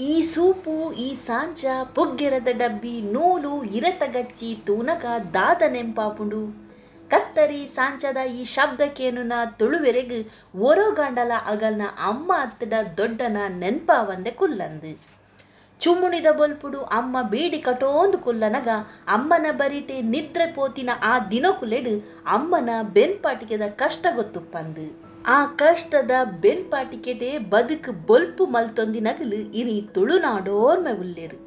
ಈ ಸೂಪು, ಈ ಸಾಂಚ, ಪೊಗ್ಗೆರದ ಡಬ್ಬಿ, ನೂಲು, ಇರತಗಚ್ಚಿ ತೂನಗ ದಾದ ನೆಂಪಾಪುಂಡು. ಕತ್ತರಿ ಸಾಂಚದ ಈ ಶಬ್ದಕ್ಕೇನುನ ತುಳುವೆರೆಗ್ ಒರೋಗಂಡಲ ಅಗಲ್ನ ಅಮ್ಮ ಅತ್ತಡ ದೊಡ್ಡನ ನೆನ್ಪಾವಂದೆ ಕುಲ್ಲಂದು. ಚುಮ್ಮುಣಿದ ಬೊಲ್ಪುಡು ಅಮ್ಮ ಬೀಡಿ ಕಟೋಂದು ಕುಲ್ಲನಗ ಅಮ್ಮನ ಬರಿಟೆ ನಿದ್ರೆ ಪೋತಿನ ಆ ದಿನಕುಲೆಡು ಅಮ್ಮನ ಬೆನ್ಪಾಟಿಕೆದ ಕಷ್ಟ ಗೊತ್ತುಪ್ಪಂದು. ಆ ಕಷ್ಟದ ಬೆನ್ಪಾಟಿಕೆಟೆ ಬದುಕು ಬೊಲ್ಪು ಮಲ್ತೊಂದಿನಗಲು ಇನಿ ತುಳುನಾಡೋರ್ಮೆ ಉಲ್ಲೇರು.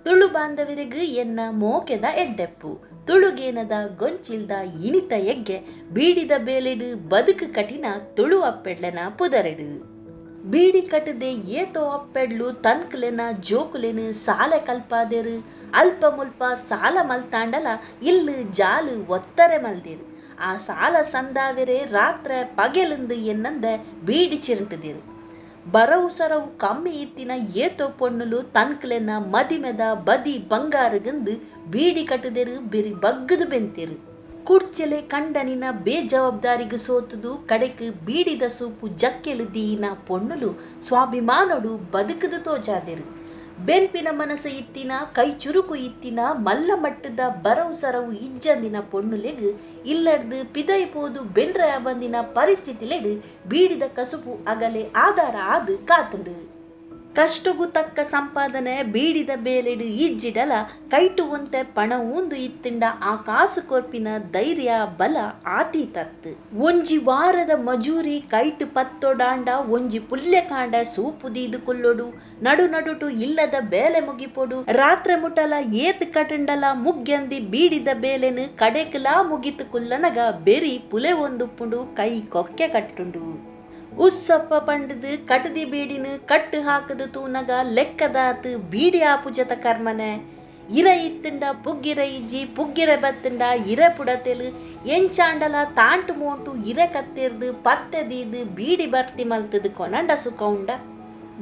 ತುಳು ಬಾಂಧವರಿಗೂ ಎನ್ನ ಮೋಕೆದ ಎಡ್ಡೆಪ್ಪು. ತುಳುಗೇನದ ಗೊಂಚಿಲ್ದ ಇನಿತ ಎಗ್ಗೆ ಬೀಡಿದ ಬೇಲೆಡು ಬದುಕು ಕಠಿಣ ತುಳು ಅಪ್ಪೆಡ್ಲೆನ ಪುದರೆಡು. ಬೀಡಿ ಕಟ್ಟದೆ ಏತೋ ಅಪ್ಪೆಡ್ಲು ತನ್ಕುಲೆನ ಜೋಕುಲೆನು ಸಾಲೆ ಕಲ್ಪಾದೆರು, ಅಲ್ಪ ಮುಲ್ಪ ಸಾಲ ಮಲ್ತಾಂಡಲ ಇಲ್ಲು ಜಾಲು ಒತ್ತರೆ ಮಲ್ದೇರು. ಆ ಸಾಲ ಸಂದಾವೆರೆ ರಾತ್ರೆ ಪಗೆಲುಂದು ಎನ್ನಂದೆ ಬೀಡಿ ಚಿರಂಟದಿರು. ಬರವು ಸರವು ಕಮ್ಮಿ ಇತ್ತಿನ ಏತೋ ಪೊಣ್ಣುಲು ತನ್ಕುಲೆನ ಮದಿಮೆದ ಬದಿ ಬಂಗಾರಗಂದು ಬೀಡಿ ಕಟ್ಟದೆರು, ಬೆರಿ ಬಗ್ಗದು ಬೆಂತೇರು. ಕುಡ್ಚೆಲೆ ಕಂಡನಿನ ಬೇಜವಾಬ್ದಾರಿಗೂ ಸೋತುದು ಕಡೆಕ್ ಬೀಡಿದ ಸೂಪು ಜಕ್ಕೆಲು ದೀನ ಪೊಣ್ಣುಲು ಸ್ವಾಭಿಮಾನೋಡು ಬದುಕದು ತೋಜಾದೆರು. ಬೆನ್ಪಿನ ಮನಸ್ಸು ಇತ್ತಿನ, ಕೈ ಚುರುಕು ಇತ್ತಿನ, ಮಲ್ಲ ಮಟ್ಟದ ಬರವು ಸರವು ಇಜ್ಜಂದಿನ ಪೊಣ್ಣುಲೆಗ್ ಇಲ್ಲಡ್ದು ಪಿದೈ ಪೋದು ಬೆನ್ರೆ ಬಂದಿನ ಪರಿಸ್ಥಿತಿಲೆಡ್ ಬೀಡಿದ ಕಸುಪು ಅಗಲೆ ಆಧಾರ ಆದು ಕಾತುಂಡು. ಕಷ್ಟಗೂ ತಕ್ಕ ಸಂಪಾದನೆ ಬೀಡಿದ ಬೇಲೆಡು ಇಜ್ಜಿಡಲ ಕೈಟು ಒಂತೆ ಪಣ ಊಂದು ಇತ್ತಿಂಡ ಆ ಕಾಸು ಕೊರ್ಪಿನ ಧೈರ್ಯ ಬಲ ಆತೀತತ್ತು. ಒಂಜಿ ವಾರದ ಮಜೂರಿ ಕೈಟು ಪತ್ತೊಡಾಂಡ ಒಂಜಿ ಪುಲ್ಯಕಾಂಡ ಸೂಪು ದೀದು ಕುಲ್ಲೊಡು, ನಡು ನಡುಟು ಇಲ್ಲದ ಬೇಲೆ ಮುಗಿಪೊಡು, ರಾತ್ರೆ ಮುಟಲ ಏತ್ ಕಟಂಡಲ ಮುಗ್ಯಂದಿ ಬೀಡಿದ ಬೇಲೆನು ಕಡೆಕಲಾ ಮುಗಿತು ಕುಲ್ಲನಗ ಬೆರಿ ಪುಲೆ ಒಂದುಪ್ಪುಂಡು, ಕೈ ಕೊಕ್ಕೆ ಕಟ್ಟುಂಡು. ಉಸ್ಸಪ್ಪ ಪಂಡದು ಕಟದಿ ಬೀಡಿನ ಕಟ್ಟು ಹಾಕದು ತೂನಗ ಲೆಕ್ಕದಾತು ಬೀಡಿ ಆಪುಜತ ಕರ್ಮನೆ. ಇರ ಇತ್ತಂಡ ಪುಗ್ಗಿರ ಇಜ್ಜಿ, ಪುಗ್ಗಿರ ಬತ್ತಂಡ ಇರ ಪುಡತೆಲು, ಎಂಚಾಂಡಲ ತಾಂಟು ಮೋಂಟು ಇರ ಕತ್ತಿರ್ದು ಪತ್ತೆ ದೀದು ಬೀಡಿ ಬರ್ತಿ ಮಲ್ತದು ಕೊನಂಡ ಸುಖ ಉಂಡ.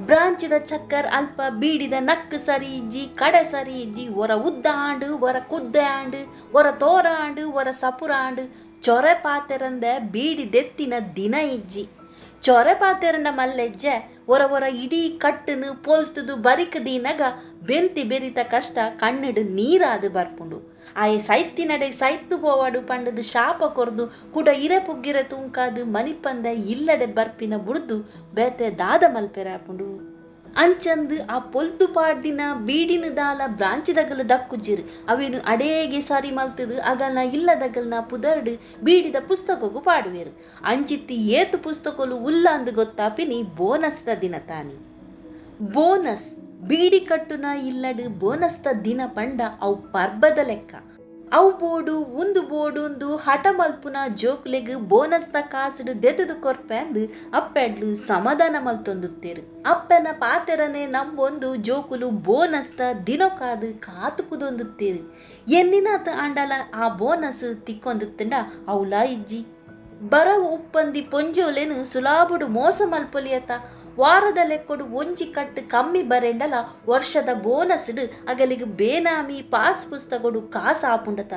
ಬ್ರಾಂಚಿದ ಚಕ್ಕರ್ ಅಲ್ಪ ಬೀಡಿದ ನಕ್ಕು ಸರಿ ಇಜ್ಜಿ, ಕಡೆ ಸರಿ ಇಜ್ಜಿ, ಒರ ಉದ್ದ ಆಂಡು ಒರ ಕುದ್ದೆ ಆಂಡು, ಒರ ತೋರ ಆಂಡು ಒರ ಸಪುರ ಆಂಡು, ಚೊರೆ ಪಾತೆರಂದೆ ಬೀಡಿ ದೆತ್ತಿನ ದಿನ ಇಜ್ಜಿ. ಚೊರೆ ಪಾತೆರಂಡ ಮಲ್ಲೆಜ್ಜೆ ಒರ ಒರ ಇಡೀ ಕಟ್ಟನು ಪೊಲ್ತುದು ಬರಿಕ ದೀನಗ ಬೆಂತಿ ಬೆರಿತ ಕಷ್ಟ ಕಣ್ಣಿಡು ನೀರಾದು ಬರ್ಪುಂಡು. ಆಯೆ ಸೈತಿನಡೆ ಸೈತು ಪೋವಾಡು ಪಂಡದು ಶಾಪ ಕೊರ್ದು ಕುಡ ಇರೆ ಪುಗ್ಗಿರೆ ತೂಂಕಾದು ಮನಿಪಂದ ಇಲ್ಲಡೆ ಬರ್ಪಿನ ಬುಡ್ದು ಬೇತೆ ದಾದ ಮಲ್ಪೆರಾಪುಂಡು. ಅಂಚಂದು ಆ ಪೊಲ್ತು ಪಾಡ್ದಿನ ಬೀಡಿನ ದಾಲ ಬ್ರಾಂಚಿದಗಲು ದಕ್ಕುಜಿರು ಅವೇನು ಅಡೇಗೆ ಸಾರಿ ಮಲ್ತದು ಅಗಲ್ನ ಇಲ್ಲದಗಲ್ನ ಪುದರ್ಡು ಬೀಡಿದ ಪುಸ್ತಕಗೂ ಪಾಡುವೇರು. ಅಂಚಿತ್ತಿ ಏತು ಪುಸ್ತಕಲು ಉಲ್ಲಾಂದು ಗೊತ್ತಾಪಿನಿ ಬೋನಸ್ದ ದಿನ ತಾನಿ. ಬೋನಸ್ ಬೀಡಿ ಕಟ್ಟುನ ಇಲ್ಲಡು ಬೋನಸ್ದ ದಿನ ಪಂಡ ಅವು ಪರ್ಬದ ಲೆಕ್ಕ. ಅವು ಬೋಡು ಉಂದು ಬೋಡುಂದು ಹಠ ಮಲ್ಪುನ ಜೋಕುಲೆಗ್ ಬೋನಸ್ದ ಕಾಸುಡು ದೆತುದು ಕೊರ್ಪೆ ಅಂದು ಅಪ್ಪೆಡ್ಲು ಸಮಾಧಾನ ಮಲ್ತೊಂದುತ್ತೇರು. ಅಪ್ಪನ ಪಾತೆರನೆ ನಂಬೊಂದು ಜೋಕುಲು ಬೋನಸ್ದ ದಿನಕ್ಕಾದು ಕಾತು ಕುದೊಂದುತ್ತೇರು. ಎನ್ನಿನಾತ ಆಂಡಲ ಆ ಬೋನಸ್ ತಿಕ್ಕೊಂದುತ್ತಂಡ ಅವಲಾ ಇಜ್ಜಿ. ಬರವು ಉಪ್ಪಂದಿ ಪೊಂಜೋಲೆನು ಸುಲಾಬುಡು ಮೋಸ ಮಲ್ಪೊಲಿಯತ. ವಾರದ ಲೆಕ್ಕೊಡು ಒಂಜಿ ಕಟ್ಟು ಕಮ್ಮಿ ಬರೆಂಡಲ ವರ್ಷದ ಬೋನಸ್ಡು ಅಗಲಿಗೆ ಬೇನಾಮಿ ಪಾಸ್ ಪುಸ್ತಕೊಡು ಕಾಸು ಆಪುಂಡತ.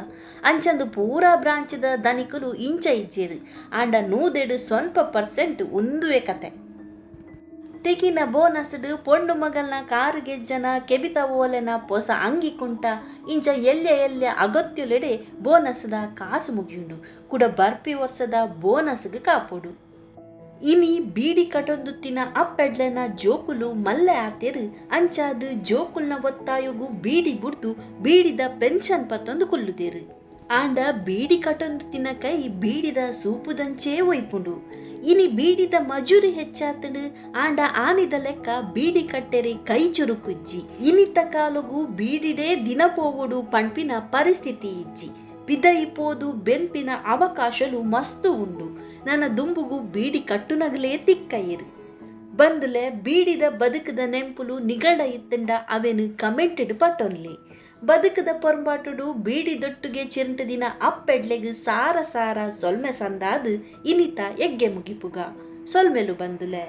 ಅಂಚಂದು ಪೂರಾ ಬ್ರಾಂಚದ ದನಿಕುಲು ಇಂಚ ಇಜ್ಜೇರು. ಆಂಡ ನೂದೆಡು ಸ್ವಲ್ಪ ಪರ್ಸೆಂಟ್ ಉಂದುವೆ ಕತೆ. ತೆಗಿನ ಬೋನಸ್ಡು ಪೊಂಡು ಮಗಲ್ನ ಕಾರು ಗೆಜ್ಜನ ಕೆಬಿತ ಓಲೆನ ಪೊಸ ಅಂಗಿ ಕುಂಟ ಇಂಚ ಎಲ್ಯ ಎಲ್ಯ ಅಗತ್ಯಲೆಡೆ ಬೋನಸ್ದ ಕಾಸು ಮುಗಿಯುಂಡು. ಕುಡ ಬರ್ಪಿ ವರ್ಷದ ಬೋನಸ್ಗೆ ಕಾಪೊಡು. ಇನಿ ಬೀಡಿ ಕಟೊಂದುತ್ತಿನ ಅಪ್ಪೆಡ್ಲೆನ ಜೋಕುಲು ಮಲ್ಲೆ ಆತೇರು. ಅಂಚಾದು ಜೋಕುಲ್ನ ಒತ್ತಾಯಗು ಬೀಡಿ ಬುಡ್ದು ಬೀಡಿದ ಪೆನ್ಷನ್ ಪತ್ತೊಂದು ಕುಲ್ಲುದೇರು. ಆಂಡ ಬೀಡಿ ಕಟೊಂದುತ್ತಿನ ಕೈ ಬೀಡಿದ ಸೂಪುದಂಚೇ ಒಯ್ಪುಂಡು. ಇನಿ ಬೀಡಿದ ಮಜೂರಿ ಹೆಚ್ಚಾತಡು. ಆಂಡ ಆನಿದ ಲೆಕ್ಕ ಬೀಡಿ ಕಟ್ಟೆರೆ ಕೈ ಚುರುಕುಜ್ಜಿ. ಇನಿತ ಕಾಲಗು ಬೀಡಿಡೇ ದಿನ ಪೋವೊಡು ಪಣ್ಪಿನ ಪರಿಸ್ಥಿತಿ ಇಜ್ಜಿ. ಪಿದೈ ಪೋದು ಬೆನ್ಪಿನ ಅವಕಾಶಲು ಮಸ್ತು ಉಂಡು. ನನ್ನ ದುಂಬುಗು ಬೀಡಿ ಕಟ್ಟುನಗಲೇ ತಿಕ್ಕಯಿರು. ಬಂದುಲೆ ಬೀಡಿದ ಬದುಕದ ನೆಂಪುಲು ನಿಗಡ ಇತ್ತಂಡ ಅವೇನು ಕಮೆಂಟೆಡ್ ಪಟ್ಟೊನ್ಲಿ. ಬದುಕದ ಪೊರಂಬಾಟುಡು ಬೀಡಿ ದೊಟ್ಟುಗೆ ಚಿರಂಟ ದಿನ ಅಪ್ಪೆಡ್ಲೆಗ್ ಸಾರ ಸಾರ ಸೊಲ್ಮೆ ಸಂದಾದು ಇನಿತ ಎಗ್ಗೆ ಮುಗಿಪುಗ. ಸೊಲ್ಮೆಲು ಬಂದುಲೆ.